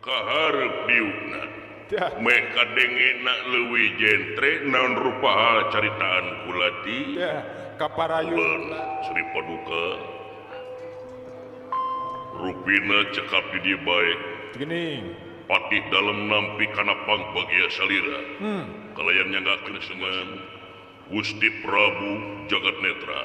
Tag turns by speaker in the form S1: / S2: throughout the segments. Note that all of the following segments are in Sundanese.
S1: Kaharep diukna. Meh kadengena leuwih jentre naon rupa hal caritaan kulati.
S2: Kaparayun
S1: Sri Paduka. Rupina cekap di dieu bae.
S2: Geuning.
S1: Patih dalem nampi kana pangbagia salira. Kalayan nyanggakeun sengan Gusti Prabu Jagatnetra.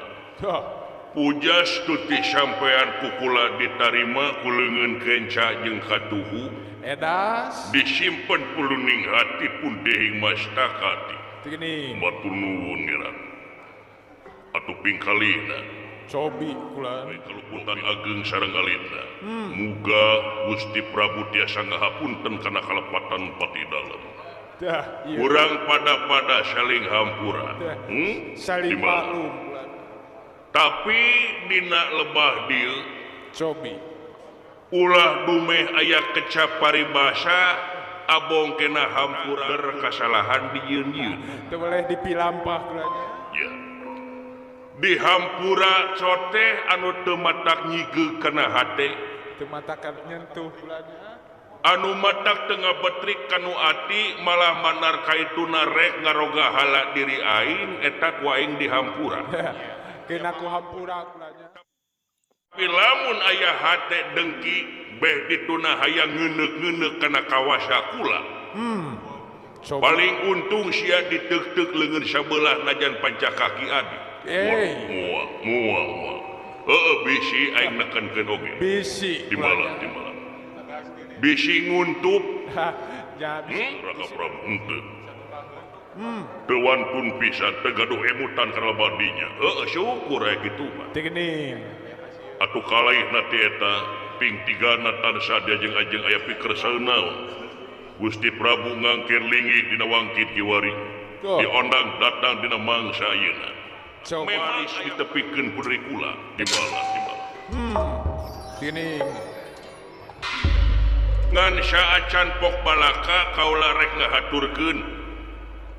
S1: Puja stuti sampean kukula ditarima ku leungeun kenca jeung katuhu.
S2: Edas
S1: disimpen puluning hati pun dehing mastakati.
S2: Geuning.
S1: Matur nuwun ngeran. Atuh pingkalina
S2: cobi kula
S1: kaluputan ageng sareng alitna. Muga Gusti Prabu tiasa ngahapunten kana kalepatan pati dalem. Urang pada-pada saling hampura.
S2: Saling maklum.
S1: Tapi dina lebah dieu
S2: cobi
S1: ulah dumeh aya kecap paribasa abong kena hampura berkasalahan dijieun-jieun.
S2: Teu boleh dipilampah kulanya.
S1: Ya. Dihampura coteh anu teu matak nyigeuk kana hate,
S2: teu matak nyentuh kulanya.
S1: Anu matak teu ngabetrik kanu ati malah manar kaituna rek ngaroga hala diri aing eta ku aing dihampura.
S2: Kena ku hampura kulanya.
S1: Tapi lamun aya hate dengki beh dituna hayang ngeuneuh-ngeuneuh kana kawasa kula. Paling untung sia diteuk-teuk leungeun sabelah najan pancakaki adi. Moal moal moal. Heeh bisi aing nekenkeun oge.
S2: Bisi.
S1: Di malam di malam. Bisi nguntup.
S2: Ya bisi.
S1: Raka Prabu henteu. Teu wantun pisan teu gaduh emutan kana badinya. Heeh syukur aya kitu mah.
S2: Teu geuning.
S1: Atuh kalaihna ti eta ping tigana tansah diajeng-ajeng aya pikersal naon. Gusti Prabu ngangkir linggih dina wangkit kiwari. Diondang datang dina mangsa ayeuna. Maris ditepikeun putri kula di bala di bala.
S2: Geuning.
S1: Ngan saacan pok balaka kaula rek ngahaturkeun.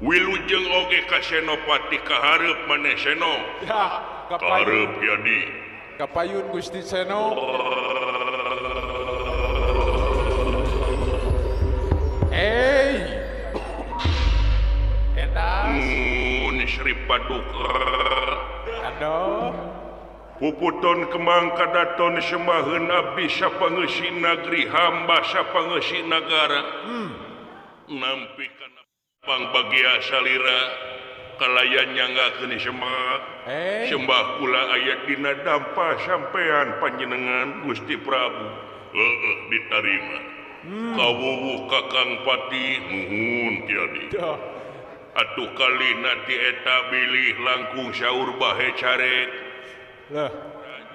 S1: Wilujeng oge ka Senopati kahareup maneh Seno.
S2: Ya,
S1: kahareup Yadi.
S2: Kapayun Gusti Seno. Hey. Edas.
S1: Mun Sri Paduka.
S2: Aduh.
S1: Puputon kemang kadaton semaheun abdi sapangeusi nagri hamba sapangeusi nagara. Nampi kana pangbagia salira kalayan nyanggakeun sembah. Sembah kula aya dina dampa sampean panjenengan Gusti Prabu. Heueuh ditarima. Kawuwuh Kakang Pati nuhun kiadi. Atuh kalina ti eta bilih langkung saur bahe carek.
S2: Lah,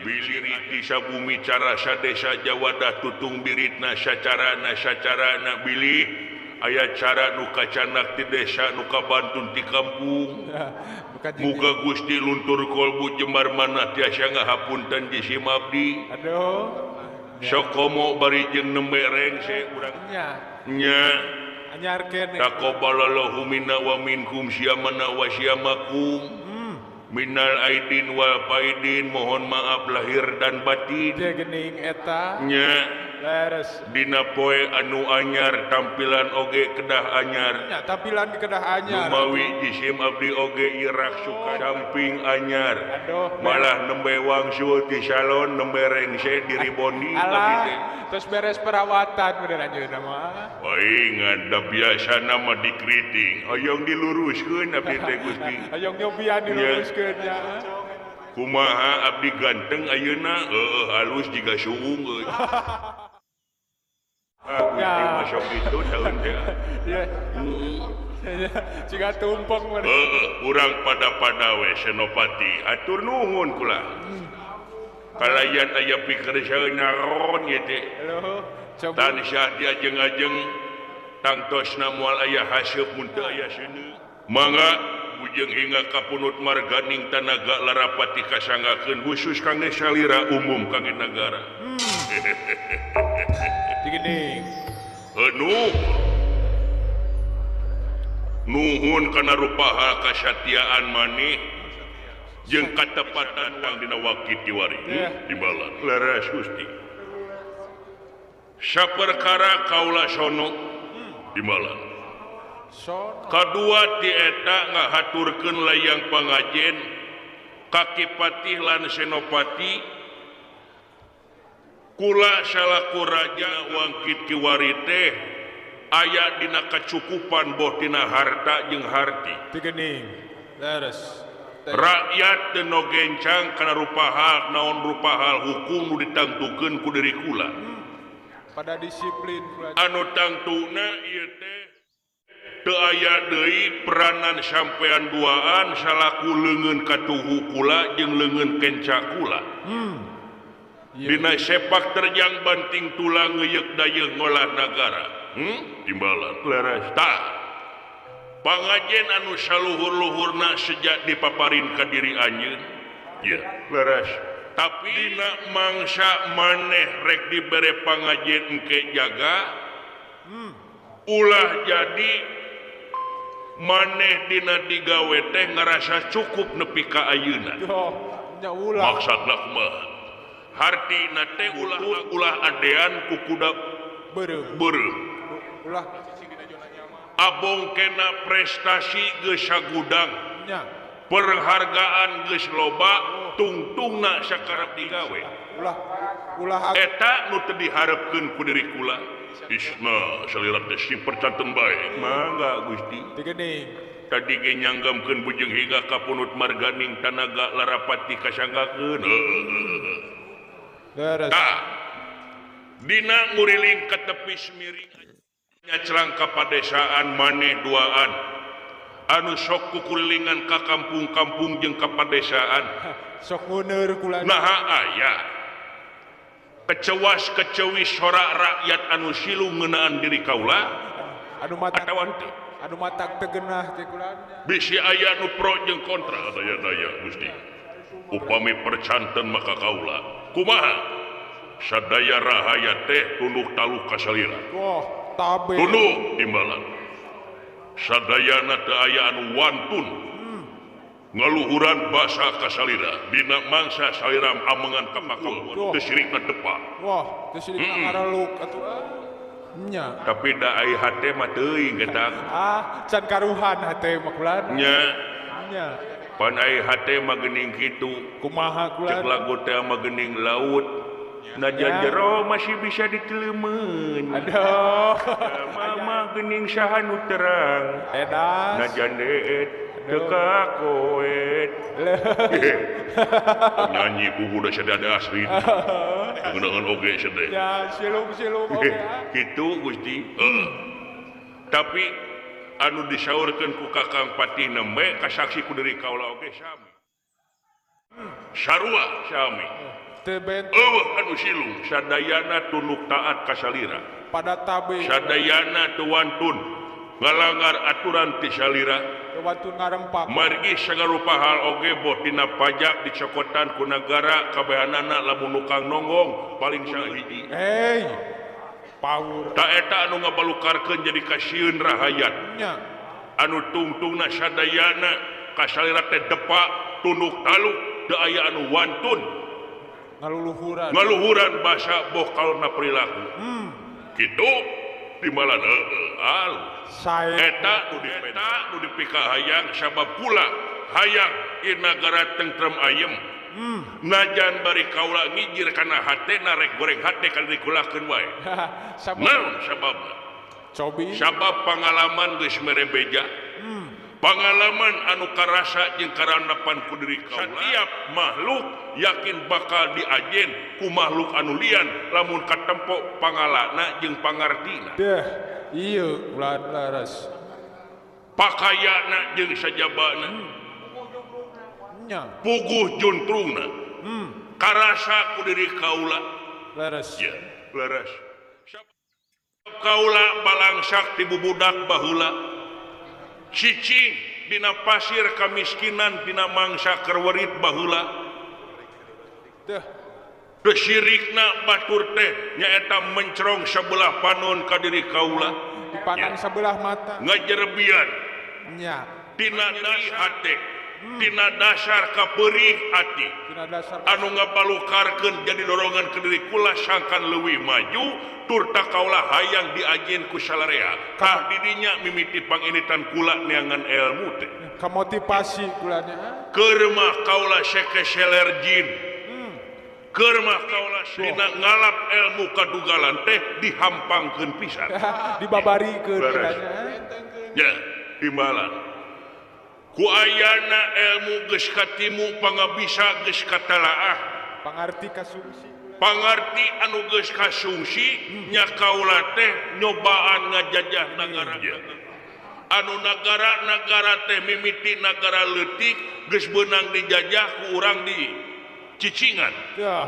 S1: bilih riti sabumi cara sadesa jawadah tutung biritna sacarana sacarana bilih aya cara nu kacanak ti desa nu kabantun ti kampung. Muga Gusti luntur kolbu jembar manah tiasa ngahapunten jisim abdi.
S2: Aduh.
S1: Sokomo bari jeung nembe rengse urang.
S2: Nya.
S1: Nya.
S2: Anyarkeun.
S1: Taqabbalallahu minna wa minkum syamana wa syamakum. Minal aidin wal faidin, mohon maaf lahir dan batin.
S2: Teu geuning eta.
S1: Nya.
S2: Leres.
S1: Dina poe anu anyar tampilan oge kedah anyar.
S2: Nya tampilan kedah anyar.
S1: Lumawi jisim abdi oge irak suka samping anyar.
S2: Aduh.
S1: Malah nembe wangsul ti salon nembe rengse diribondi abdi teh.
S2: Terus beres perawatan bener anjeunna mah.
S1: Paingan da biasana mah dikriting. Hoyong diluruskeun abdi teh Gusti.
S2: Hoyong nyobian diluruskeun nya.
S1: Kumaha abdi ganteng ayeuna? Heueuh halus jiga suung euy. Ah, masuk itu tahun teh.
S2: Ya. Jiga tumpeng meureun.
S1: Heueuh, urang pada-pada we Senopati. Atur nuhun kula. Kalayan aya pikerseueun naon ieu teh. Tansah diajeng-ajeng tangtosna moal aya haseup mun teu aya seuneu. Mangga bujeng hingga kapunut marganing tanaga larapati kasanggakeun khusus kangge salira umum kangge nagara.
S2: Digening.
S1: Nuhun kana rupaha kasatiaan maneh jeung katepatan wang dina wakit kiwari di balan. Leres Gusti. Saperkara kaula sono timbalan.
S2: Sono.
S1: Kadua ti eta ngahaturkeun layang pangajen ka Ki Patih lan Senopati kula salaku raja wangkit kiwari teh aya dina kacukupan boh tina harta jeung harti.
S2: Tigening. Leres.
S1: Rakyat teu nu gencang kana rupa hal naon rupa hal hukum nu ditangtukeun ku diri kula.
S2: Pada disiplin kula.
S1: Anu tangtuna ieu teh teu aya deui peranan sampean duaan salaku leungeun katuhu kula jeung leungeun kenca kula. Dina sepak terjang banting tulang ngeuyeuk dayeuh ngolah nagara. Timbalan.
S2: Leres.
S1: Tah. Pangajen anu saluhur-luhurna sejak dipaparin ka diri anjeun. Ya,
S2: leres.
S1: Tapi dina mangsa maneh rek dibere pangajen engke jaga. Ulah jadi maneh dina digawe teh ngarasa cukup nepi ka ayeuna.
S2: Nya ulah.
S1: Maksudna kumaha? Hartina teh ulah adean ku kuda
S2: beureum.
S1: Beureum.
S2: Ulah
S1: abong kena prestasi geus sagudang.
S2: Nya.
S1: Penghargaan geus loba, tungtungna sakarep digawe.
S2: Ulah ulah
S1: eta nu teu diharepkeun ku diri kula. Isna salira teh sing percanten bae. Mangga Gusti.
S2: Tigening.
S1: Tadi ge nyanggamkeun bujeng hingga ka punut marganing tanaga larapati kasanggakeun.
S2: Leres.
S1: Tah. Dina nguriling ka tepis miring nyacelang ka padesaan maneh duaan anu sok kukulilingan ka kampung-kampung jeung ka padesaan.
S2: Sok nguneur kula.
S1: Naha aya kecewas kecewi sorak rakyat anu silu ngeunaan diri kaula
S2: anu matak
S1: atawa henteu.
S2: Anu matak teu geunah teh kula.
S1: Bisi aya nu pro jeung kontra daya-daya Gusti. Upami percanten maka kaula kumaha sadaya rahaya teh tunduk taluk ka salira.
S2: Wah, tabe.
S1: Tunduk timbalan. Sadayana teu aya anu wantun. Ngaluhuran basa ka salira dina mangsa salira amengan ka pakul teu sirikna depa.
S2: Wah, teu sirikna ngareluk atuh. Nya.
S1: Tapi da ai hate mah teuing eta.
S2: Ah, can karuhan hate mah kula.
S1: Nya.
S2: Nya.
S1: Pan ai hate mah geuning kitu.
S2: Kumaha kula?
S1: Cek lagu teh mah geuning laut. Najan jero masih bisa ditelemeun.
S2: Aduh.
S1: Mama geuning saha nu terang.
S2: Edas.
S1: Najan deet teu kakoet. Nyanyi bubu da sadada asli. Ngeunaheun oge sedeh.
S2: Ya, silung-silung oge.
S1: Kitu Gusti. Heeh. Tapi anu disaurkeun ku Kakang Patih nembe kasaksi ku diri kaula oge sami. Sarua sami. Eueuh anu silung sadayana tunduk taat ka salira.
S2: Pada tabe.
S1: Sadayana teu wantun ngalangar aturan ti salira.
S2: Teu wantun ngarempak.
S1: Margi sagarupa hal oge boh tina pajak dicokotan ku nagara kabehanana lamun nukang nonggong paling sahiji.
S2: Hei. Power.
S1: Ta eta anu ngabalukarkeun jadi kasieun rahayat.
S2: Nya.
S1: Anu tungtungna sadayana ka salira teh depa tunduk taluk teu aya anu wantun.
S2: Ngaluhuran.
S1: Ngaluhuran basa boh kalna perilaku. Kitu timbalan heueuh alus. Eta nu dipikahayang sabab kula hayang ieu nagara tentrem ayem. Najan bari kaula ngijir kana hatena rek goreng hate kana dikulakeun wae. Naon sababna?
S2: Cobi.
S1: Sabab pangalaman geus mere beja. Pangalaman anu karasa jeung karandapan ku diri kaula. Setiap makhluk yakin bakal diajen ku makhluk anu lian lamun katempo pangalana jeung pangartina.
S2: Deh, ieu ulah laras.
S1: Pakayana jeung sajabana.
S2: Nya.
S1: Puguh juntrungna. Karasa ku diri kaula.
S2: Laras.
S1: Ya, laras. Kaula balangsak ti bubudak baheula. Cicing dina pasir kamiskinan dina mangsa kerwerit baheula.
S2: Teh.
S1: Teu sirikna batur teh nyaeta mencrong sebelah panon ka diri kaula.
S2: Dipandang sebelah mata.
S1: Ngajerebian.
S2: Nya.
S1: Tina nyeri hate. Tina dasar kaperih ati anu ngabalukarkeun jadi dorongan ke diri kula sangkan leuwih maju turta kaula hayang diajin ku salarea tah didinya mimiti panginitan kula neangan ilmu teh
S2: kamotivasi kulanya
S1: keur mah kaula sekeseler jin keur mah kaula dina ngalap ilmu kadugalan teh dihampangkeun pisan
S2: dibabarikeun
S1: ya timbalan ku ayana ilmu geus katimu pangabisa geus katalaah
S2: pangarti kasungsi
S1: pangarti anu geus kasungsi nya kaula teh nyobaan ngajajah nagara anu nagara-nagara teh mimiti nagara leutik geus beunang dijajah ku urang di cicingan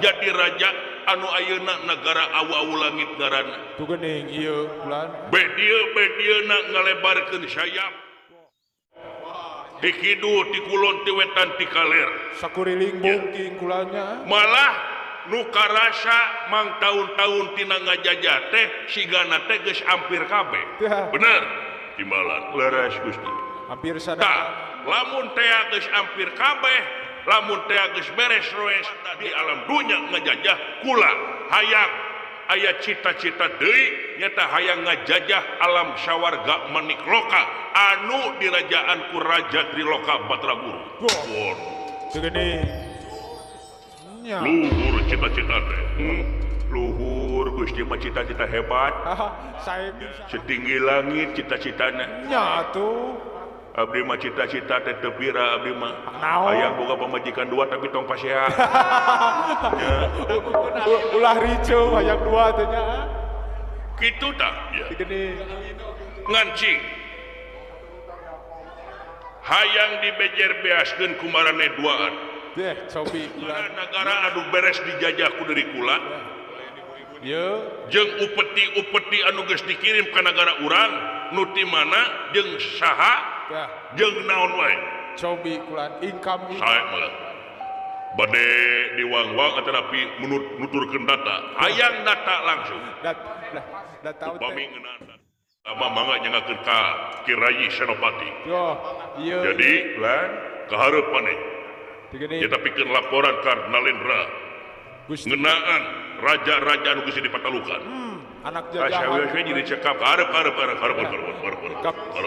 S1: jadi raja anu ayeuna nagara awu-awu langit ngaranna
S2: tuh geuning ieu bulan
S1: be dieu na ngalebarkeun sayap di kidul, di kulon, di wetan, di kaler
S2: sakuriling bungking kulanya
S1: malah nu karasa mang tahun-tahun tina ngajajah teh sigana teh geus hampir kabeh bener timbalan leres Gusti
S2: hampir sadar
S1: tah lamun teh geus hampir kabeh lamun teh geus beres roes di alam dunya ngajajah kula hayang aya cita-cita deui nyata hayang ngajajah alam sawarga manikloka anu dirajaan ku Raja Triloka Batra Guru. Luhur cita-cita teh. Luhur Gusti mah cita-cita hebat. Setinggi langit cita-citana.
S2: Nya atuh.
S1: Abdi mah cita-cita teh teu pira abdi mah. Hayang boga pamajikan dua tapi tong pasea.
S2: Ulah ricuh hayang dua teh nya.
S1: Kitu tah. Ngancing. Hayang dibejer beaskeun ku marane duaan.
S2: Deh, cobi
S1: nagara anu beres dijajah ku deui kula.
S2: Ye.
S1: Jeung upeti-upeti anu geus dikirim ka nagara urang nu ti mana jeung saha jeung naon wae
S2: cobi kulan income
S1: sae mah bade diwangwang atanapi nuturkeun data hayang data langsung
S2: data
S1: upami ngeunaan data mangga nyangakeun ka Ki Rayi Senopati
S2: ieu
S1: jadi lan kahareup maneh kita pikeun laporan ka Nalendra ngeunaan raja-raja anu geus dipatalukan
S2: anak jajahan
S1: saya jadi cekap harap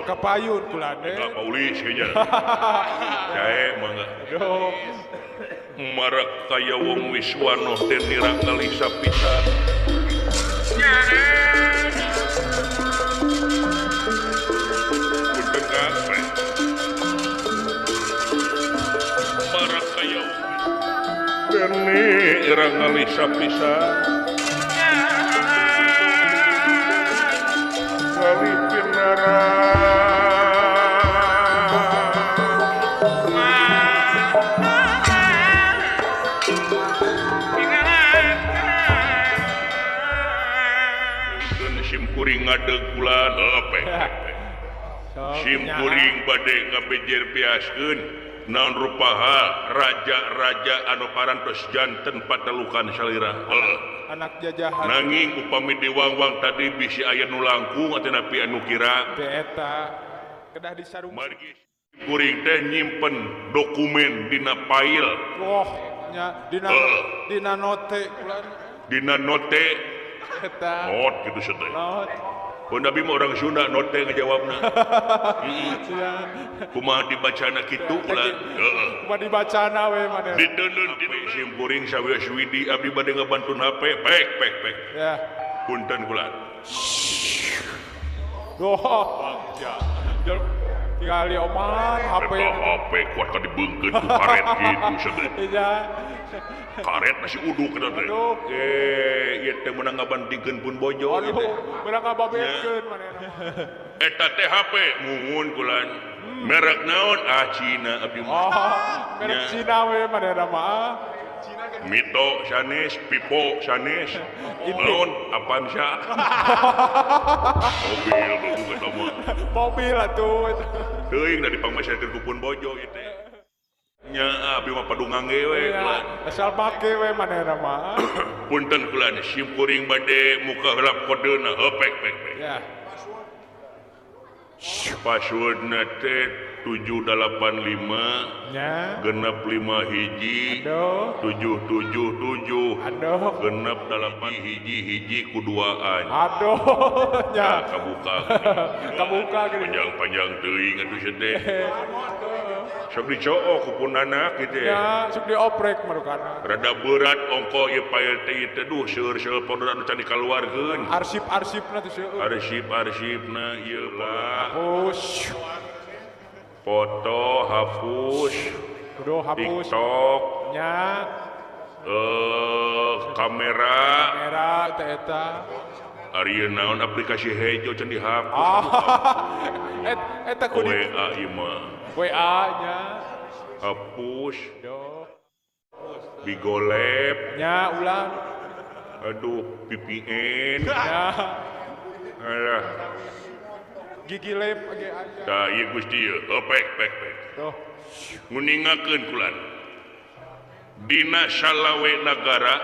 S2: kapayun kulane
S1: ka paulis nya jae mangga marak kaya wong wiswano teh nira kalisa pisan marak kaya wong nira kalisa pisan Simkuring ngadeg bulan simkuring bade ngabejer beaskeun naon rupaha raja-raja anu parantos janten patalukan salira
S2: anak jajahan
S1: nanging upami diwangwang tadi bisi aya nu langkung atanapi anu kira
S2: teh eta kedah disarung
S1: margi kuring teh nyimpen dokumen dina file
S2: oh nya dina dina note kulan
S1: dina note
S2: eta
S1: not kitu teh
S2: not
S1: pun abi mah orang Sunda note ngajawabna kumaha dibacana kitu ulah
S2: kumaha dibacana we maneh
S1: diteundeun simkuring sawios widi abdi bade ngabantun HP pek pek pek
S2: ya
S1: punten kula
S2: doh tinggal oman HP
S1: HP kuat ka dibeungkeun ku karet kitu sadeu
S2: iya
S1: karet masih uduk eta teh ieu teh meunang ngabandingkeun pun bojo
S2: ieu teh meunang ngababetkeun manehna
S1: eta teh HP muhun kulan merek naon ah Cina abdi mah
S2: merek Cina we manehna mah
S1: Mito sanes Pipo sanes naon Avanza mobil bagus eta mah
S2: mobil atuh
S1: teuing da dipangmasakeun ku pun bojo ieu teh nya abdi mah padungang ge we kulan
S2: asal make we manehna mah
S1: punten kulan simkuring bade muka heula kodeuna heuh pek pek pek
S2: ya
S1: Passwordna teh 785
S2: nya
S1: genep 5 hiji
S2: aduh
S1: 777
S2: aduh
S1: genep 8 hiji hiji kuduaan
S2: aduh nya
S1: nah, kabuka
S2: kabuka gini
S1: panjang-panjang teuing atuh sia teh sok dicook ku pun anak gitu
S2: ya sok dioprek marukana
S1: rada berat ongko ieu pael teh ieu teh duh seueur-seueur folder anu can dikaluarkeun
S2: arsip-arsipna teh seueur
S1: arsip-arsipna ieu lah
S2: hapus
S1: foto hapus
S2: udah hapus
S1: TikTok
S2: nya
S1: kamera
S2: kamera teh eta
S1: ari naon aplikasi hejo can dihapus
S2: eta kudu
S1: WA ieu mah
S2: WA nya
S1: hapus
S2: duh
S1: bigolep
S2: nya ulang
S1: aduh VPN
S2: nya
S1: alah
S2: gigi lem ge aya
S1: tah ieu Gusti ieu oh pek pek pek
S2: duh
S1: nguningakeun kulan dina salawe nagara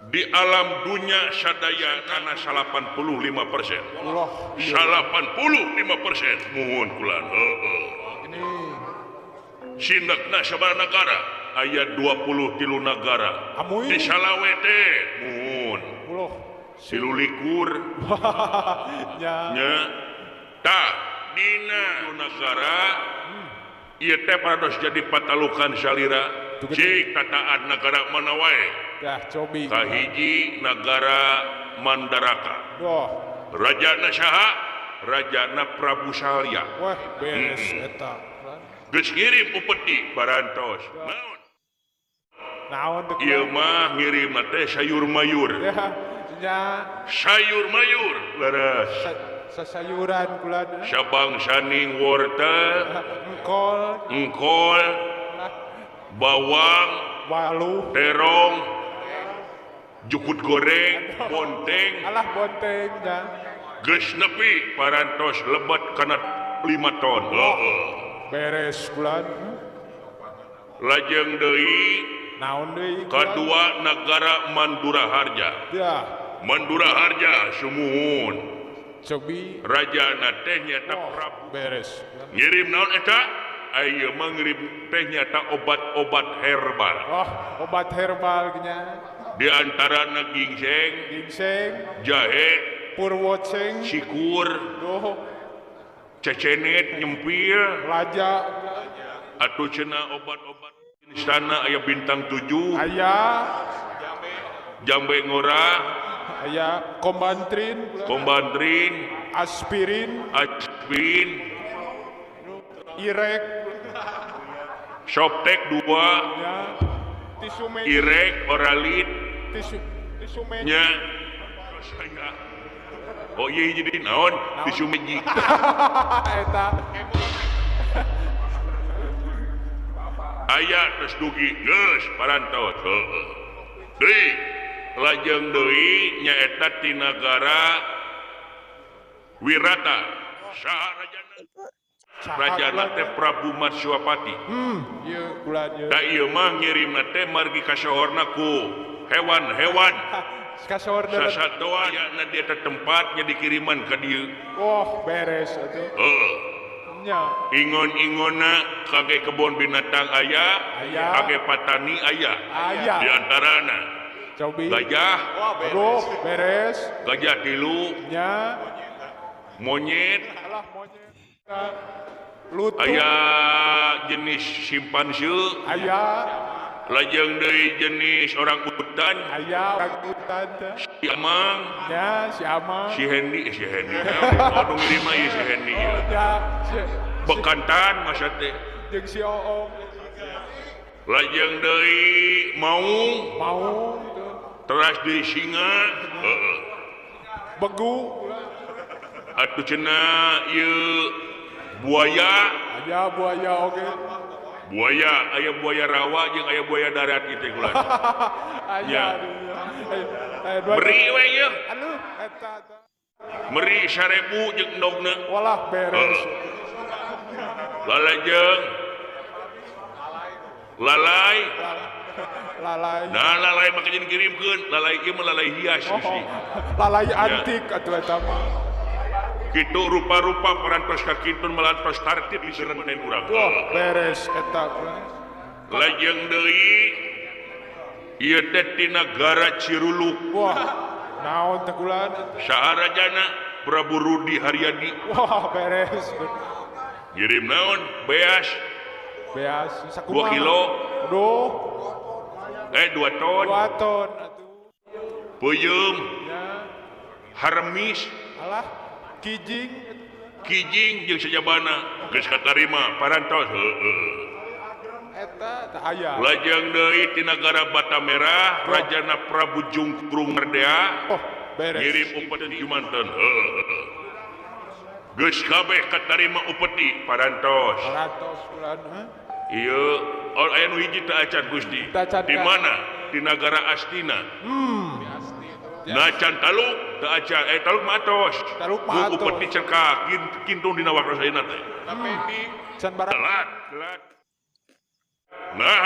S1: di alam dunya sadaya kana 85%
S2: Allah
S1: 85% muhun kulan heeh
S2: ini
S1: sindekna sabaraha nagara aya 23 nagara
S2: amuy
S1: di salawe teh muhun
S2: Allah
S1: 23
S2: nya
S1: nya tah dina nagara ieu teh parados jadi patalukan salira cik tataan nagara mana wae
S2: dah cobi
S1: kahiji nagara Mandaraka
S2: doh
S1: rajana saha rajana Prabu Salya
S2: wah beres eta
S1: geus ngirim upeti parantos naon
S2: naon teh
S1: ieu mah ngirimna teh sayur mayur
S2: ya nya
S1: sayur mayur leres
S2: sasayuran kulan
S1: sabangsaning wortel
S2: engkol
S1: engkol bawang
S2: waluh
S1: terong jukut goreng bonteng
S2: alah bonteng nya
S1: geus nepi parantos lebet kana 5 ton heeh
S2: beres kulan
S1: lajeng deui
S2: naon deui
S1: kadua nagara Mandura Harja
S2: ya
S1: Mandura Harja sumuhun
S2: cobi
S1: rajana teh nyaeta Prabu
S2: beres
S1: ngirim naon eta ayeuna mah ngirim teh nyaeta obat-obat herbal
S2: oh obat herbal nya
S1: di antarana gingseng
S2: gingseng
S1: jahe
S2: purwoceng
S1: sikur
S2: doh
S1: cecenet nyempil
S2: laja
S1: atuh cenah obat-obat istana aya bintang 7
S2: aya
S1: jambe ngora
S2: aya kombantrin
S1: kombantrin
S2: aspirin
S1: aspirin
S2: irek
S1: Soptek 2
S2: ya tisu magic
S1: irek oralit
S2: tisu magic
S1: nya oh iya jadi naon tisu magic
S2: eta
S1: aya terus dugi geus parantos heeh deui lajeng deui nyaeta ti nagara Wirata saha rajana rajana teh Prabu Matswapati
S2: ieu kula ieu
S1: da ieu mah ngirimna teh margi kasohorna ku hewan-hewan
S2: kasohorna
S1: sasatoan aya di eta tempatnya dikiriman ka dieu
S2: oh beres atuh
S1: heeh
S2: nya
S1: ingon-ingonna kage kebon binatang aya kage patani aya
S2: aya
S1: di antarana
S2: cobi
S1: gajah
S2: oh beres
S1: gajah tilu
S2: nya
S1: monyet
S2: alah monyet lutung
S1: aya jenis simpanse
S2: aya
S1: lajeng deui jenis orang utan
S2: aya orang utan teh
S1: si Amang
S2: nya si Amang
S1: si Hendi aduh ngirim mah ieu si Hendi
S2: ya si
S1: bekantan masa teh
S2: jeung si Oong
S1: lajeng deui maung
S2: maung
S1: teras deui singa heeh
S2: begu
S1: atuh cenah ieu buaya
S2: aya buaya oge
S1: buaya aya buaya rawa jeung aya buaya darat ieu teh kula
S2: aya
S1: meri we ieu
S2: aduh eta
S1: meri 1000 jeung endogna
S2: walah beres
S1: lalajeng lalai
S2: lalai
S1: nah lalai mah kajeun kirimkeun lalai ieu mah lalai hias
S2: oh, lalai antik atuh eta mah.
S1: Kitu rupa-rupa parantos ka kintun melantos tartib di serenten urang.
S2: Wah, beres eta.
S1: Lajeng deui ieu teh ti nagara Ciruluk.
S2: Wah, naon teh kulan?
S1: Saha rajana? Prabu Rudi Haryadi.
S2: Wah, beres.
S1: Ngirim naon? Beas.
S2: Beas sakumaha?
S1: 2 kilo.
S2: Aduh.
S1: 2 ton.
S2: 2 ton atuh.
S1: Peuyeum.
S2: Ya.
S1: Haremis.
S2: Alah, kijing.
S1: Kijing jeung sajabana geus katarima parantos. Heueuh.
S2: Eta teh aya.
S1: Lajeng deui ti nagara Batamerah, rajana Prabu Jungkrung Merdea.
S2: Oh, beres.
S1: Ngirim upeti jumanten. Heueuh. Geus kabeh katarima upeti parantos.
S2: Parantos bulan, ha?
S1: Ieu aya nu hiji teu acan Gusti. Di mana? Di nagara Astina. Nah can taluk teu acan, taluk mah atos.
S2: Taluk mah atos.
S1: Upeti cekak kintun dina waktu ayeuna teh.
S2: Can barang.
S1: Telat. Nah,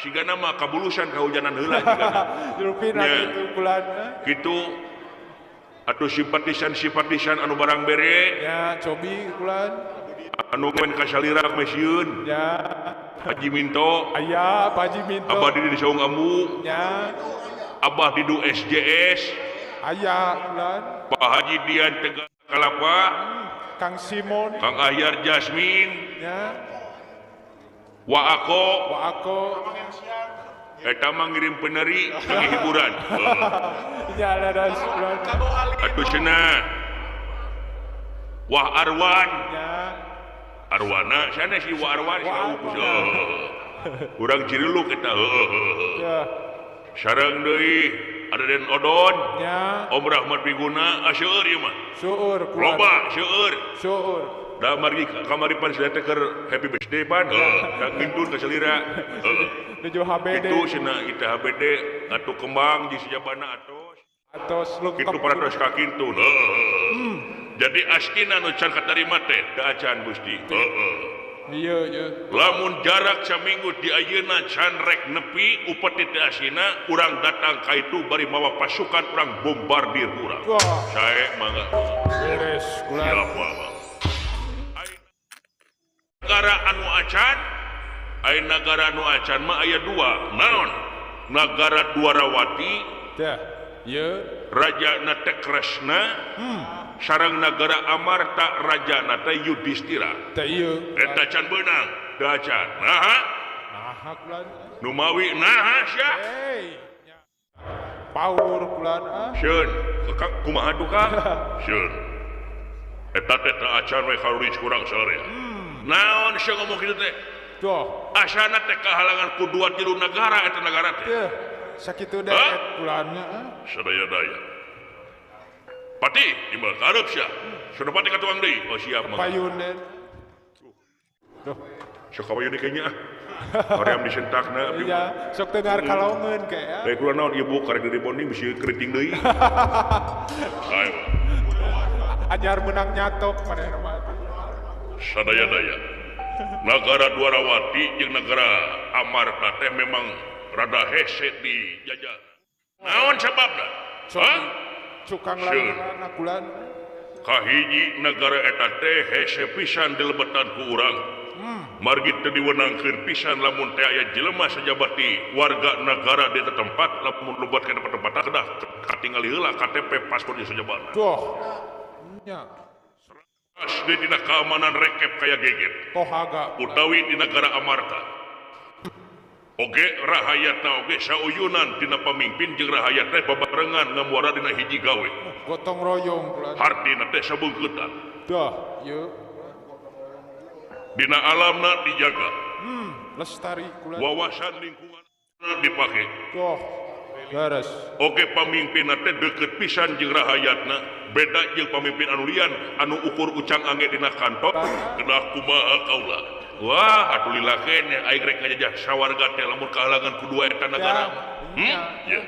S1: sigana mah kabulusan kahujanan heula sigana.
S2: Jerupina kitu bulan.
S1: Kitu atuh simpatisan-simpatisan anu barang bere.
S2: Ya, cobi bulan.
S1: Anu main kasalira mesieun.
S2: Ya.
S1: Haji Minto.
S2: Aya, Pak Haji Minto.
S1: Abah di Saung Ambu.
S2: Ya.
S1: Abah di Du SJS.
S2: Aya bulan.
S1: Pak Haji Dian Tegal Kalapa.
S2: Kang Simon.
S1: Kang Ahyar Jasmine.
S2: Ya.
S1: Wa ako.
S2: Wa ako.
S1: Eta mah ngirim peneri lagi hiburan.
S2: Ya leres bulan.
S1: Atuh cenah. Wah Arwan.
S2: Ya.
S1: Arwana sanes si Wa Arwan urang Ciriluk eta.
S2: Ya.
S1: Sareng deui ada Den Odon.
S2: Ya.
S1: Om Rahmat Biguna seueur ieu mah.
S2: Seueur.
S1: Loba seueur.
S2: Seueur.
S1: Da margi kamari pan sia teh keur happy birthday pan. Ka kintun ka salira.
S2: Nuju HBD.
S1: Kitu cenah kita HBD atuh kembang di sejabana atos.
S2: Atos lengkap.
S1: Kitu parantos ka kintun. Jadi astina nu can katarima teh teu acan Gusti.
S2: Iya, iya.
S1: Lamun jarak saminggu di ayeuna can rek nepi upeti teh asina urang datang ka itu bari mawa pasukan urang bombardir urang. Sae mangga.
S2: Beres kula.
S1: Siap mangga. Nagara anu acan, aya nagara anu acan mah aya dua. Naon? Nagara Dwarawati.
S2: Tah, ieu
S1: Raja na teh Kresna. Sareng nagara Amarta Raja na teh Yudhistira.
S2: Teh ieu.
S1: Eta can beunang, teu acan. Naha?
S2: Naha kulan.
S1: Nu mawi naha sia?
S2: Hey. Paur kulan ah.
S1: Sieun, kumaha tuh Kang? Sieun. Eta teh teu acan we karulis kurang sore. Naon sia ngomong kitu teh?
S2: Tuh.
S1: Asana teh kahalangan ku dua tilu nagara eta nagara teh.
S2: Teh, sakitu deh kulannya ah.
S1: Sadaya-daya. Pati, timbal karep sia. Senopati ka tukang deui. Oh siap mah.
S2: Payun den. Duh.
S1: Sok payun deui kayaknya ah. Hoream disentakna.
S2: Iya, sok teu ngarkalongeun kayak.
S1: Bae kula naon ieu bu karek direbonding bisi keriting deui. Ayo.
S2: Anyar menang nyatok manehna mah.
S1: Sadaya-daya. Nagara Dwarawati jeung nagara Amarta teh memang rada hese di jajah. Naon sababna? Hah?
S2: Cukang lantaran kulan.
S1: Kahiji nagara eta teh hese pisan dilebetan ku urang. Margi teu diwenangkeun pisan lamun teh aya jelema sajabati warga nagara di eta tempat lamun lebat ka tempat kedah katingali heula KTP paspor jeung sajabana.
S2: Tuh. Nya.
S1: Asli dina keamanan rekep kaya gegep.
S2: Tohaga.
S1: Utawi di nagara Amarta. Oge rahayatna oge sauyunan dina pamimpin jeung rahayat teh babarengan ngamuara dina hiji gawe.
S2: Gotong royong kulan.
S1: Hartina teh sabeungkeutan.
S2: Dah, ieu.
S1: Dina alamna dijaga.
S2: Lestari kulan.
S1: Wawasan lingkungan dipake.
S2: Tuh. Beres.
S1: Oge pamimpinna teh deukeut pisan jeung rahayatna, beda jeung pamimpin anu lian anu ukur ucang angge dina kantor, kedah kumaha kaula. Wah, atuh lila keneh aing rek ngajajah sawarga teh lamun kahalangan ku dua eta nagara. Ya.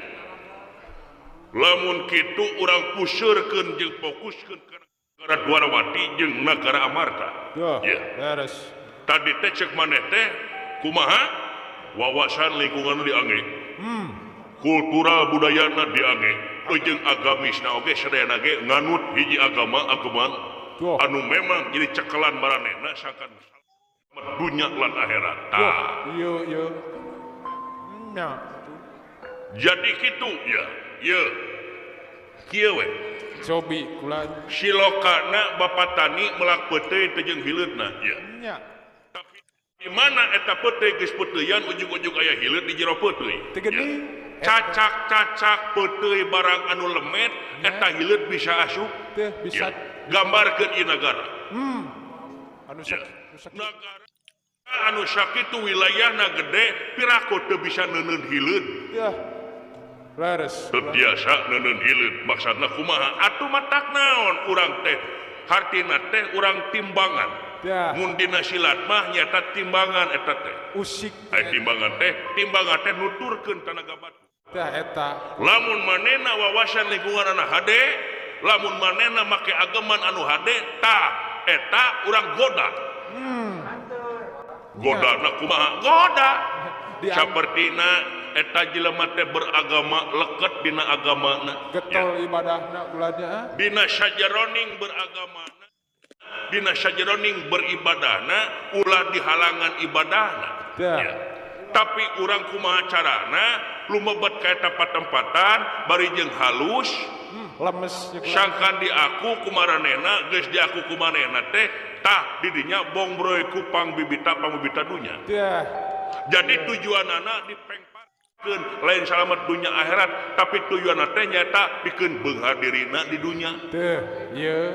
S1: Lamun kitu urang puseurkeun jeung fokuskeun ka nagara Dwarawati jeung nagara Amarta.
S2: Ya, beres.
S1: Tadi teh cek maneh teh kumaha? Wawasan lingkungan diangge. Kultural budayana diangge. Jeung agamisna oge sadayana ge nganut hiji agama agama Anu memang jadi cekelan maranehna sangkan dunya lan akhirat. Tah.
S2: Ieu ieu. Nya.
S1: Jadi kitu ya. Ieu. Kieu we.
S2: Cobi kula
S1: silokana Bapak Tani melak peuteuy teh jeung hileudna ya.
S2: Nya.
S1: Tapi di mana eta peuteuy geus peuteuyan ujug-ujug aya hileud di jero peuteuy.
S2: Teu geuning.
S1: Cacak-cacak peuteuy barang anu lemet eta hileud bisa asup.
S2: Teh bisa.
S1: Ya. Gambarkeun ieu nagara.
S2: Anu
S1: ya. Nagara anu sakitu wilayahna gede piraku teu bisa neuneun hileud.
S2: Ya. Leres.
S1: Teu biasa neuneun hileud maksudna kumaha? Atuh matak naon urang teh hartina teh urang timbangan.
S2: Ya.
S1: Mun dina silat mah nyata timbangan eta teh.
S2: Usik.
S1: Ai timbangan teh nuturkeun tanaga batu.
S2: Tah eta.
S1: Lamun manehna wawasan lingkungan anu hade, lamun manehna make ageman anu hade, tah eta urang goda. Godana kumaha? Goda. Sapertina eta jelema teh beragama leket dina agamana.
S2: Getol ibadahna kulanya.
S1: Dina sajeroning beragamana, dina sajeroning beribadahna, ulah dihalangan ibadahna.
S2: Ya.
S1: Tapi urang kumaha carana lumebet ka eta patempatan bari jeung halus,
S2: lemes
S1: sangkan diaku kumaranehna geus diaku kumanehna teh tah didinya bongbroy ku pangbibita pangbibita dunya.
S2: Ya.
S1: Jadi tujuanana dipengpakeun lain salamet dunya akhirat tapi tujuanna teh nyaeta pikeun beunghar dirina di dunya.
S2: Teh, ieu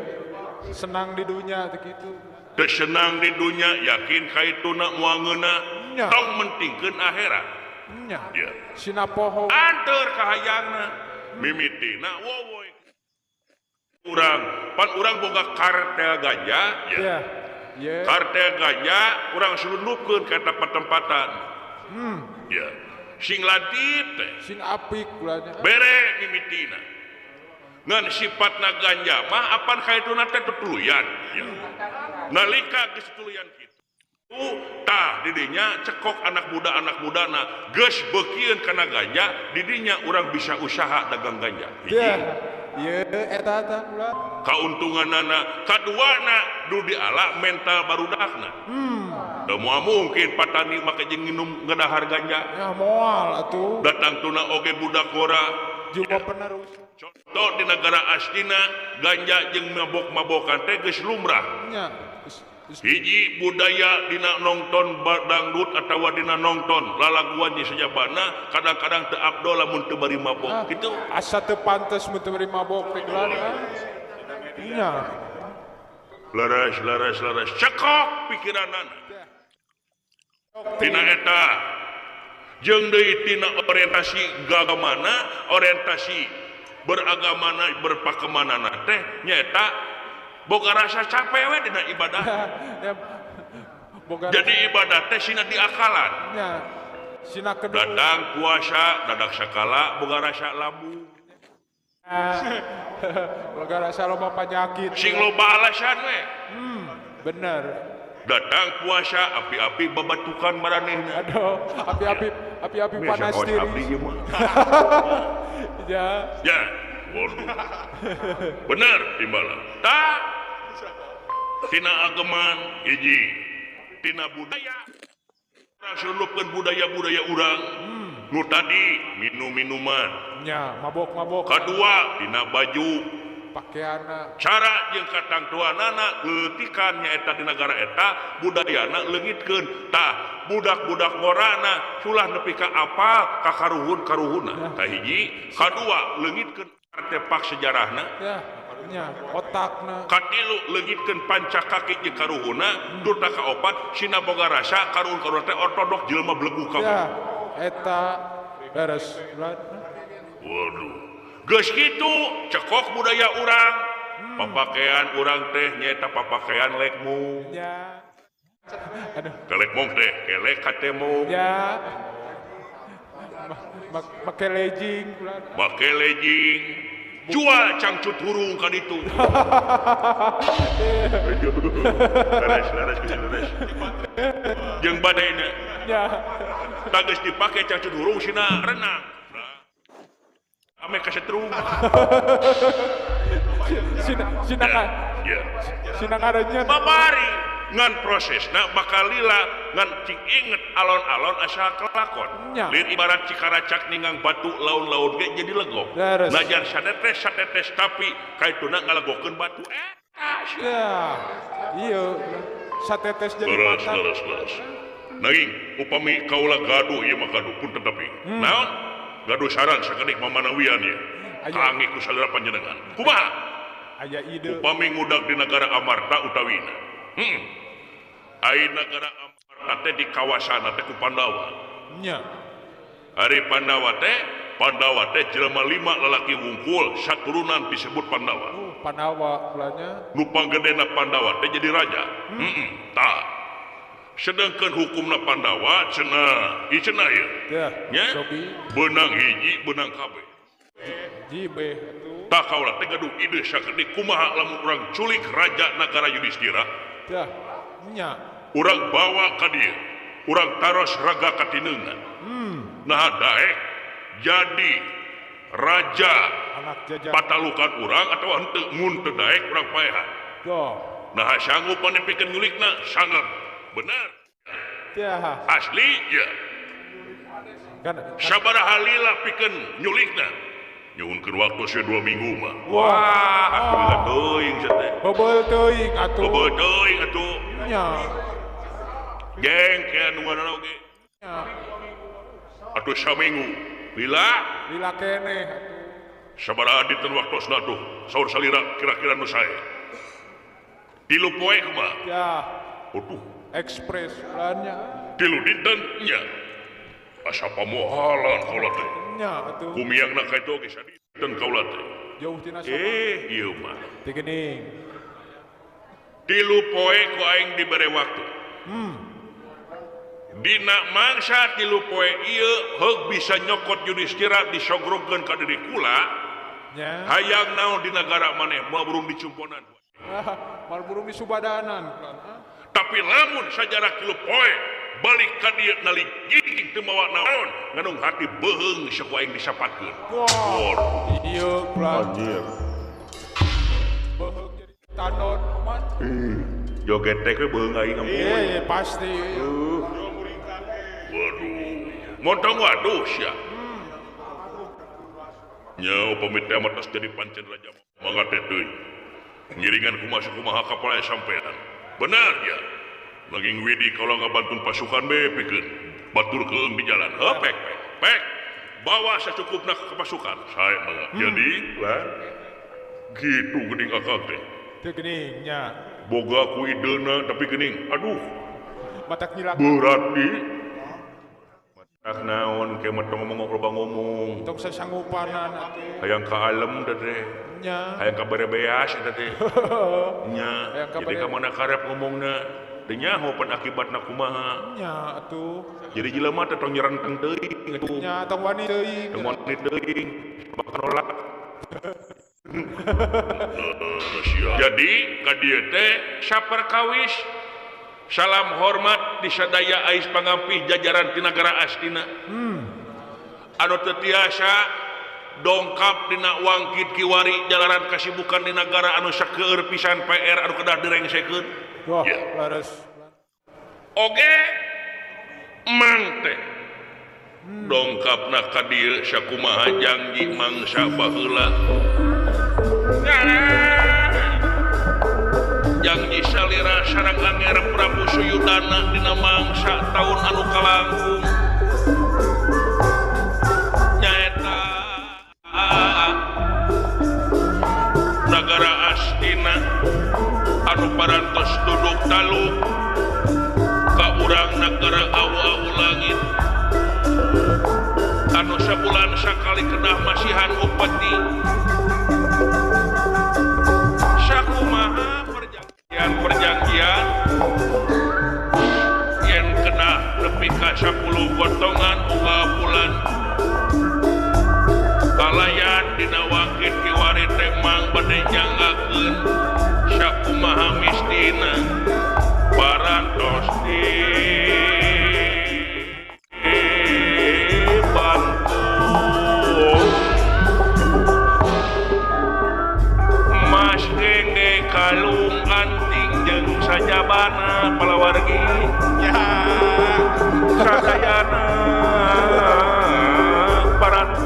S2: senang di dunya teh kitu.
S1: Teu senang di dunya yakin kaituna moal ngeunah, tong mentingkeun akhirat.
S2: Nya.
S1: Ya.
S2: Sina poho
S1: anteur kahayangna mimitina wowoy. Urang pan urang boga kartel ganja ya.
S2: Yeah. Yeah.
S1: Kartel ganja urang selundupkeun ka eta patempatan. Ya. Sing latip teh.
S2: Sing apik kulanya.
S1: Bere mimitina. Ngan sifatna ganja mah apan kaituna teh tetuluyan. Ya. Nalika geus tetuluyan kitu tah didinya cekok anak mudana geus beukieun kana ganja didinya urang bisa usaha dagang ganja.
S2: Yeah. Ye eta tah kula.
S1: Kauntunganana kaduana du diala mental barudakna. Da moal mungkin patani make jeung nginum ngedahar ganja.
S2: Ya moal atuh.
S1: Datang tuna oge budak ngora.
S2: Jiwa penerus.
S1: Contoh di negara Astina ganja jeung mabok-mabokan teh geus lumrah.
S2: Nya.
S1: Hiji budaya dina nongton dangdut atawa dina nongton lalaguan di sajabana kadang-kadang teu abdol lamun teu bari mabok kitu.
S2: Asa teu pantes mun teu bari mabok teh gelar. Nya.
S1: Leres leres leres cekok pikiranana. Tina eta jeung deui tina orientasi agamana, orientasi beragamana berpakemanana teh nyaeta boga rasa capek we dina ibadah.
S2: Ya, boga
S1: jadi ibadah teh sina diakalan.
S2: Ya, sina kedua.
S1: Datang puasa dadak sakala boga rasa lambu.
S2: Boga rasa loba penyakit.
S1: Sing loba alasan we.
S2: Bener.
S1: Datang puasa api-api babatukan maranehna.
S2: Aduh, api-api api-api panas diri. Ya.
S1: Ya. Waduh. Bener timbalan. Tak tina ageman hiji, tina budaya. Urang selundupkeun budaya-budaya urang. Nu tadi minum-minuman.
S2: Nya, mabok-mabok.
S1: Kadua tina baju,
S2: pakaianna.
S1: Cara jeung katangtuanana leutikan nyaeta di nagara eta budayana leungitkeun. Tah budak-budak ngorana sulah nepi ka apal ka karuhun-karuhunna. Kahiji, kadua leungitkeun artefak sejarahna.
S2: Ya, nya, otakna.
S1: Katilu leungitkeun pancakaki jeung karuhunna, duta kaopat sina boga rasa karuhun-karuhun teh ortodok jelema belegu kabeh.
S2: Ya, eta beres.
S1: Waduh. Geus kitu cekok budaya urang. Papakaian urang teh nyaeta papakaian lekmung.
S2: Ya. Aduh.
S1: Kelekmung teh kelek katemu.
S2: Ya. Make legging.
S1: Make legging. Jual cangcut hurung ka ditu. Leres leres leres. Jeung badaina.
S2: Ya.
S1: Tah geus dipake cangcut hurung sina renang. Ame kasetrum.
S2: Sina sina
S1: Ya.
S2: Sina ngaranyeun.
S1: Babari ngan prosesna bakal lila ngan cing inget alon-alon asal kelakon. Lir ibarat cikaracak ninggang batu laun-laun ge jadi legok. Najan satetes tapi kaituna ngalegokeun batu.
S2: Ya. Iya. Satetes jadi mata.
S1: Leres. Nanging upami kaula gaduh ieu mah gaduh pun tetapi. Naon? Gaduh saran sakedik mamanawian ieu. Kange ku salira panjenengan. Kumaha?
S2: Aya ide.
S1: Upami ngudag di negara Amarta utawina. Ai negara Amarta teh di kawasan teh ku Pandawa.
S2: Nya.
S1: Ari Pandawa teh jelema 5 lalaki wungkul saturunan disebut Pandawa.
S2: Pandawa pulanya.
S1: Nu panggedena Pandawa teh jadi raja. Tah. Sedangkan hukumna Pandawa cenah, ieu cenah ieu. Nya. Beunang hiji, beunang kabeh.
S2: Jibe.
S1: Tah kaula teh gaduh ide sakedik kumaha lamun urang culik raja nagara Yudhistira.
S2: Tah. Nya.
S1: Urang bawa ka dieu. Urang taros raga katineungan. Nah daek jadi raja
S2: anak jajah
S1: patalukan urang atau henteu mun teu daek urang paehan. Nah sanggup maneh pikeun nyulikna sanggup. Benar.
S2: Tah.
S1: Asli ya. Sabaraha lila pikeun nyulikna. Nyuhunkeun waktu sia 2 minggu mah. Wah, atuh lila teuing sia teh.
S2: Beubeul teuing atuh.
S1: Beubeul teuing atuh.
S2: Nya.
S1: Jengkean nungguan oge.
S2: Nya.
S1: Atuh saminggu. Lila?
S2: Lila keneh atuh.
S1: Sabaraha dinten waktosna tuh? Saur salira kira-kira nu sae. 3 poe kumaha?
S2: Ya.
S1: Waduh.
S2: Ekspres bulannya.
S1: 3 dinten nya. Asa pamohalan kaula teh.
S2: Nya atuh.
S1: Kumiangna ka itu oge sadinten kaula teh.
S2: Jauh tina sama.
S1: Ieu mah.
S2: Teu geuning.
S1: 3 poe ku aing dibere waktu. Dina mangsa 3 poe ieu heug bisa nyokot Yudhistira disogrogkeun ka diri kula.
S2: Nya.
S1: Hayang naon di nagara maneh moal burung dicumponan.
S2: Moal burung disubadanan.
S1: Tapi lamun sajarah 3 poe balik ka dieu nalijing teu mawa naon nganung hati beuheung sok aing disapatkeun.
S2: Wah. Ieu plan.
S1: Anjir.
S2: Beuheung jadi tanon man.
S1: Joget teh we beuheung aing ampun.
S2: Iya pasti.
S1: Waduh. Montong waduh sia. Nya upami teh mah tos jadi pancen raja mangga teh teuing. Ngiringan kumaha kumaha kapala sampean. Benar ya. Nanging widi kalau ngabantun pasukan be pikeun batur keung di jalan. Heuh pek pek pek. Bawa sacukupna ke pasukan. Sae mangga. Jadi lah gitu geuning akang teh.
S2: Teu geuning nya.
S1: Boga ku ideuna tapi geuning aduh.
S2: Matak nyilak.
S1: Berat di. Matak naon ke mah tong ngomong loba ngomong.
S2: Tong sasanggupanan atuh.
S1: Hayang ka alem teh teh.
S2: Nya.
S1: Hayang ka berebeas eta teh. Nya. Jadi ka mana karep ngomongna. Teu nyaho pan akibatna kumaha.
S2: Nya atuh.
S1: Jadi jelema teh tong nyerenteng teuing atuh.
S2: Nya tong wani teuing.
S1: Tong wani teuing bakal nolak. Jadi ka dieu teh saperkawis salam hormat di sadaya ais pangampih jajaran ti nagara Astina. Anu teu tiasa dongkap dina wangkit kiwari jalaran kasibukan di nagara anu sakeueur pisan PR anu kedah direngsekeun.
S2: Wah, leres.
S1: Oge mang teh dongkapna ka dieu sakumaha janji mangsa baheula. Janji salira sareng Anger Prabu Suyudana dina mangsa taun anu kalangkung. Nyaeta nagara Astina anu parantos duduk taluk ka urang nagara awu-awu langit anu sabulan sakali kedah masihan upeti. Sakumaha perjanjian yen kedah nepi ka 10 potongan unggal bulan kalayan dina wangkit kiwari teh mang bade nyanggakeun sakumaha mistina parantos di bantu Mas Genge kalu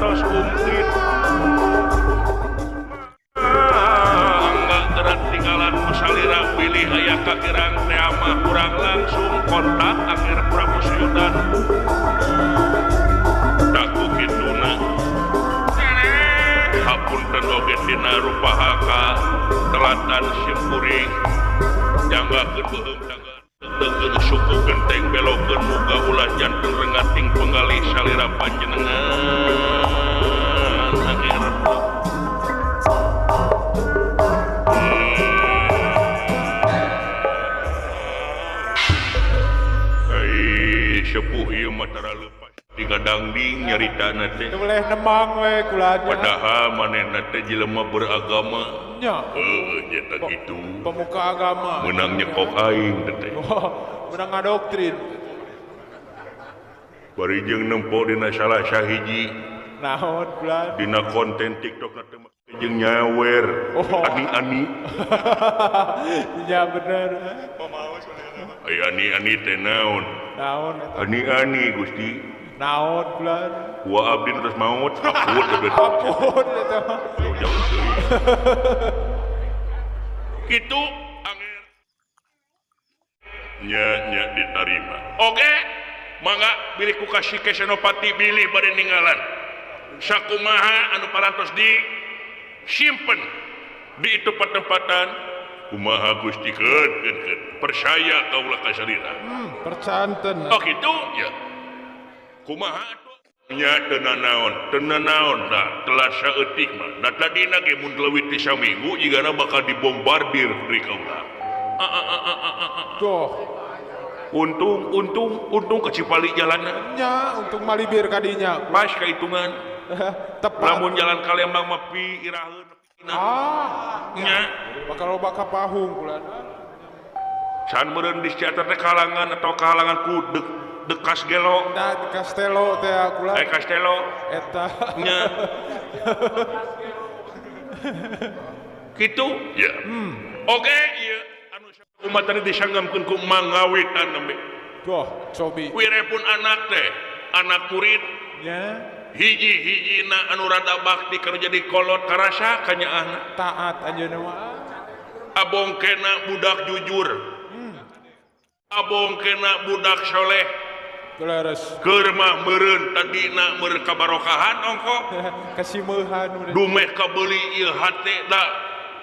S1: parantos komplit. Enggak ketinggalan salira pilih aya kakirang teh mah kurang langsung kontak akhir Prabu Suyudan. Taku kituna. Hapunten oge dina rupahaka telatan simkuring janggakeun beuheung tangga deukeun suku genteng belokeun muga ulah jantung rengating penggalih salira panjenengan akhir. Ai sepuh ieu mah tara leupas digadangding nyaritana teh.
S2: Boleh nemang we kula.
S1: Padahal manehna teh jelema beragama.
S2: Nya.
S1: Heuh nya teh kitu.
S2: Pemuka agama.
S1: Meunang nyekok aing teh.
S2: Meunang ngadoktrin.
S1: Bari jeung nempo dina salah sahiji.
S2: Naon kula?
S1: Dina konten TikTok na teh jeung nyawer. Ani-ani.
S2: Nya bener.
S1: Ai ani-ani teh naon?
S2: Naon eta?
S1: Ani-ani Gusti.
S2: Naon kula?
S1: Wa abdi terus maut, apun
S2: apun eta mah.
S1: Jauh deui. Kitu anger. Nya nya ditarima. Oke, mangga bilih ku kasih ke Senopati bilih bade ninggalan. Sakumaha anu parantos di simpen di itu patempatan kumaha Gusti keun keun percaya kaula ka salira.
S2: Percanten.
S1: Oh kitu ya. Kumaha nya teu naon da telah saeutik mah da tadina ge mun leuwih ti saminggu jigana bakal dibombardir deui kaula.
S2: Doh.
S1: Untung ke Cipali jalanna.
S2: Nya untung malibir kadinya.
S1: Pas kahitungan.
S2: Tepat.
S1: Lamun jalan ka Lembang mah pi iraheun.
S2: Ah,
S1: nya
S2: bakal loba ka pahung kula.
S1: Can meureun di Ciater teh kalangan atau kalangan ku dekas gelo.
S2: Nah, di Castello teh kula.
S1: Castello.
S2: Eta.
S1: Nya. Kitu? Ya. Oke, ieu anu umat tadi disanggamkeun ku mangawitan nembe.
S2: Doh, cobi.
S1: Wire pun anak teh, anak murid.
S2: Nya.
S1: Hiji-hijina anu rada bakti keur jadi kolot karasa kanyaahna.
S2: Taat anjeunna mah.
S1: Abongkena budak jujur. Abongkena budak soleh. Keur mah meureun tadina meureun kabarokahan ongko.
S2: Kasimeuhan
S1: dumeh kabeuli ieu hate da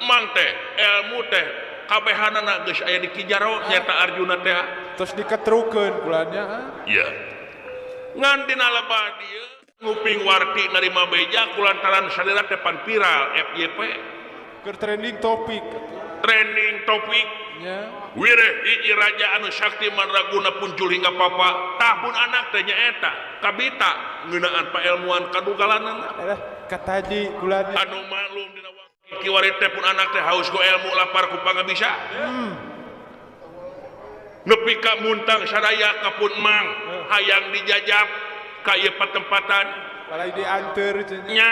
S1: mang teh ilmu teh kabehanana geus aya di Ki Jaro nyata Arjuna teh.
S2: Terus diketrukeun kulanya.
S1: Iya. Ngan dina lebah dieu nguping warti narima beja kulantaran salira teh pan viral FYP.
S2: Keur trending topik.
S1: Trending topik.
S2: Nya.
S1: Wireh hiji raja anu sakti mandraguna puncul hingga papa tahun anak teh nyaeta kabita ngeunaan paelmuan kadugalanana.
S2: Alah kataji kulanya.
S1: Anu maklum dina waktu kiwari teh pun anak teh haus ku ilmu lapar ku pangabisa. Nepi ka muntang sadaya ka pun mang hayang dijajab ka ieu patempatan.
S2: Balai dianteur cenah.
S1: Nya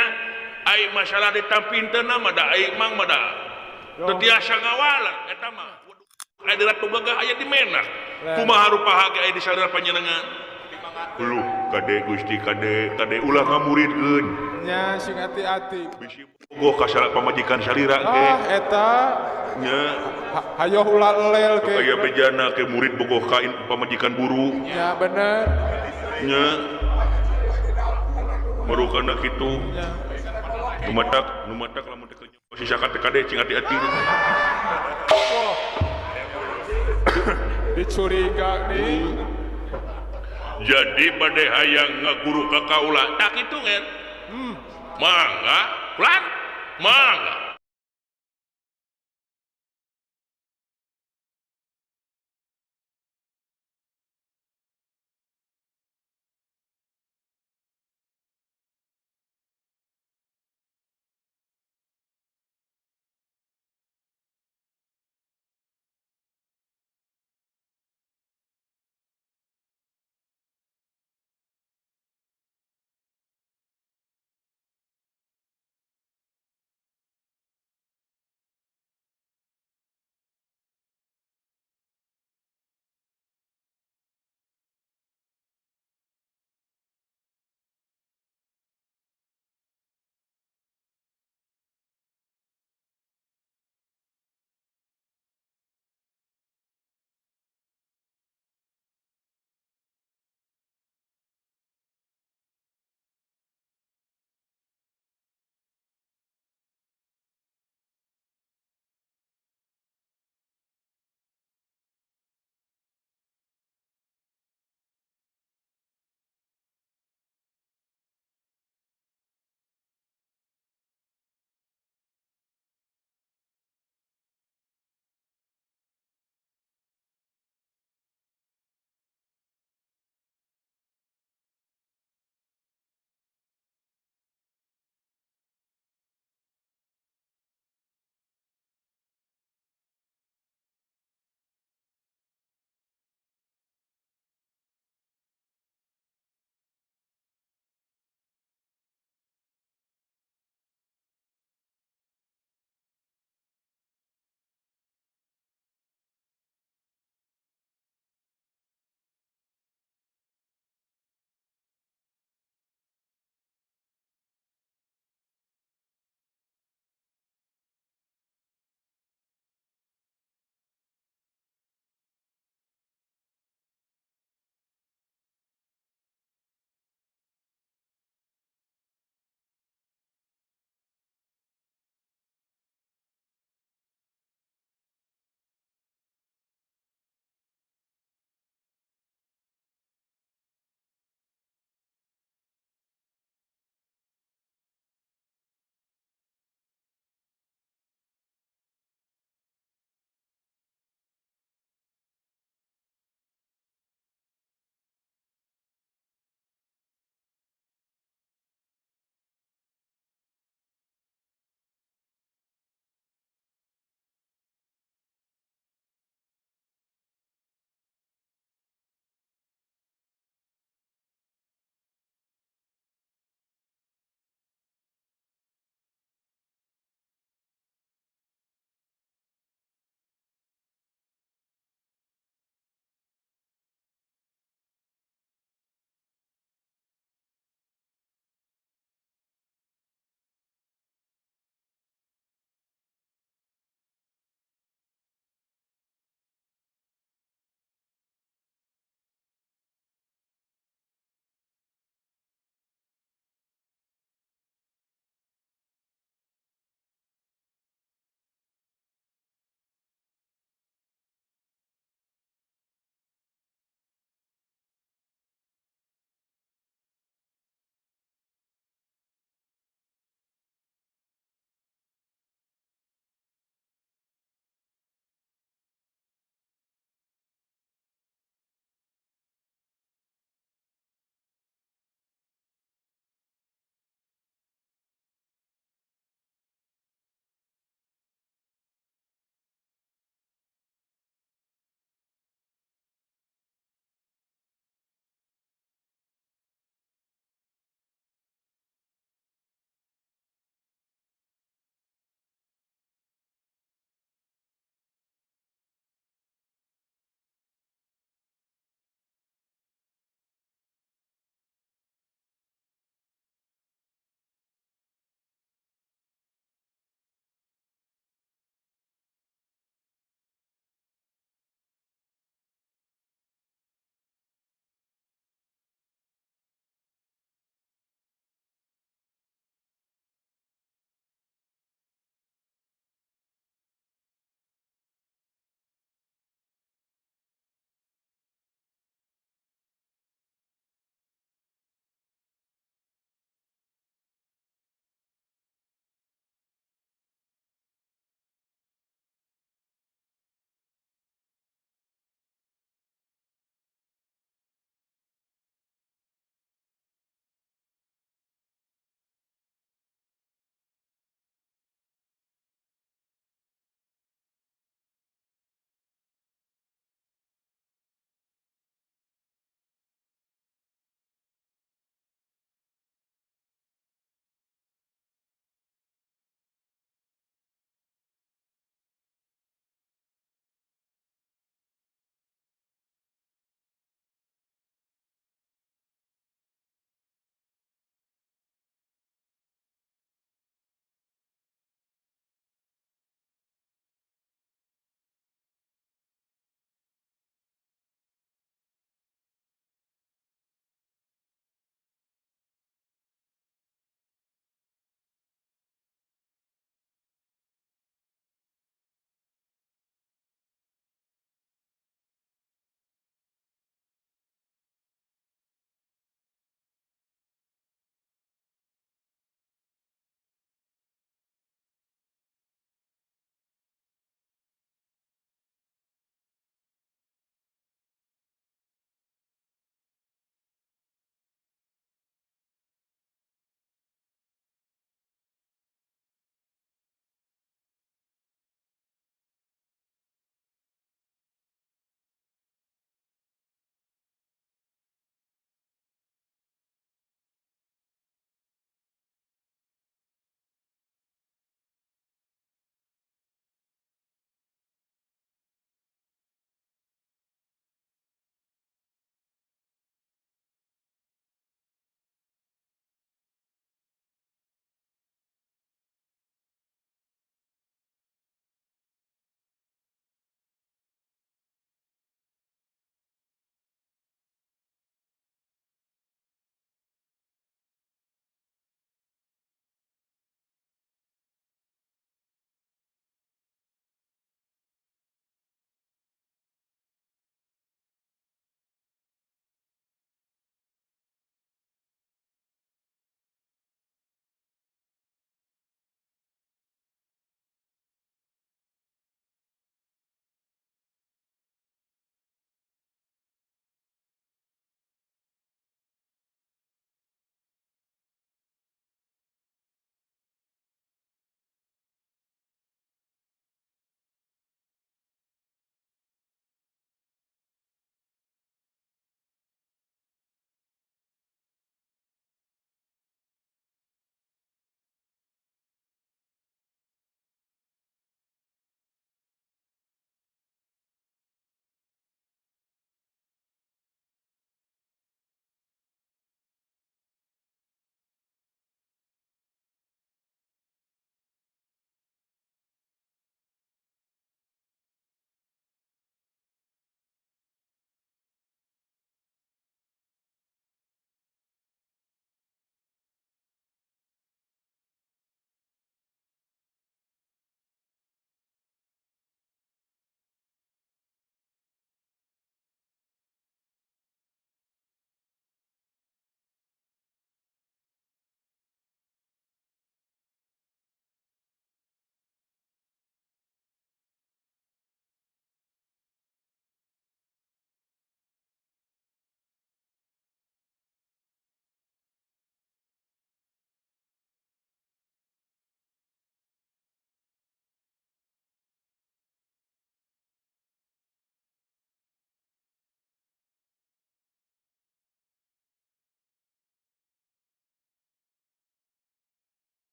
S1: ai masalah ditampinteuna mah da ai mang mah da teu tiasa ngawaler eta mah. Aya di Ratu Gagah aya di Menak. Kumaha rupa ge aya di salira panjenengan? Uluh kade Gusti kade kade ulah ngamuridkeun.
S2: Nya sing ati-ati.
S1: Bisi bogoh ka pamajikan salira ge.
S2: Ah eta
S1: nya
S2: hayoh ulah elel ge.
S1: Aya bejana ke murid bogoh ka pamajikan buru.
S2: Nya bener.
S1: Nya marukana kitu.
S2: Nya.
S1: Nu matak lamun teh sisa ka kade cing ati-ati.
S2: Dicuriga nih.
S1: Jadi bade hayang ngaguru ka kaula tak kitu ngen. Mangga, pelan. Mangga.